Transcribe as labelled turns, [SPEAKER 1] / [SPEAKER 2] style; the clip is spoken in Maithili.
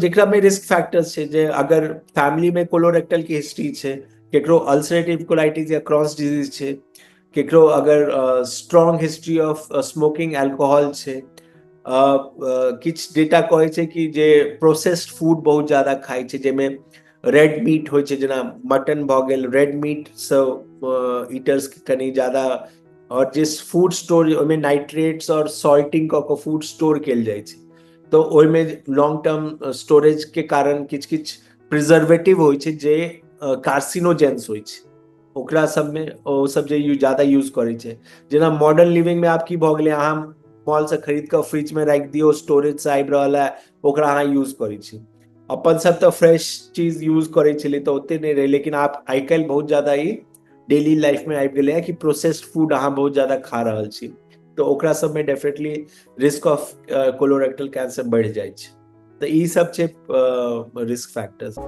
[SPEAKER 1] जेकरा में रिस्क फैक्टर्स छै, जे अगर फैमिली में कोलोरेक्टल के हिस्ट्री छै, केकरो अल्सरेटिव कोलाइटिस या क्रॉन्स डिजीज छै, केकरो अगर strong history of smoking, alcohol छै, किछु डेटा कहै छै कि जे प्रोसेस्ड फूड बहुत ज्यादा खाइ छै, जाहिमे रेड मीट होइ छै, जेना मटन भऽ गेल, रेड मीट सँ ईटर्स कनि ज्यादा, आओर जे फूड स्टोर, ओहिमे नाइट्रेट्स आओर सॉल्टिंग कऽ कऽ फूड स्टोर कयल जाइ छै, तऽ ओहिमे लॉन्ग टर्म स्टोरेज के कारण किछु किछु प्रिजर्वेटिव होइ छै जे कार्सिनोजेंस होइ छै। ओकरा सबमे ओ सब जे ज्यादा यूज करै छै, जेना मॉडर्न लिविंग मे आब की भऽ गेलै, अहाँ मॉल से खरीद कऽ फ्रिज मे राखि दियौ, स्टोरेज से आबि रहल है, ओकरा अहाँ यूज करै छी। अपन सब तऽ फ्रेश चीज यूज करै छलियै तऽ ओते नहि रहै, लेकिन आब आइ काल्हि बहुत ज्यादा ई डेली लाइफ मे आबि गेलै है कि प्रोसेस्ड फूड अहाँ बहुत ज्यादा खा रहल छी, तऽ ओकरा सबमे definitely risk of colorectal cancer बढ़ि जाइ छै। तऽ ई सब छै रिस्क फैक्टर्स।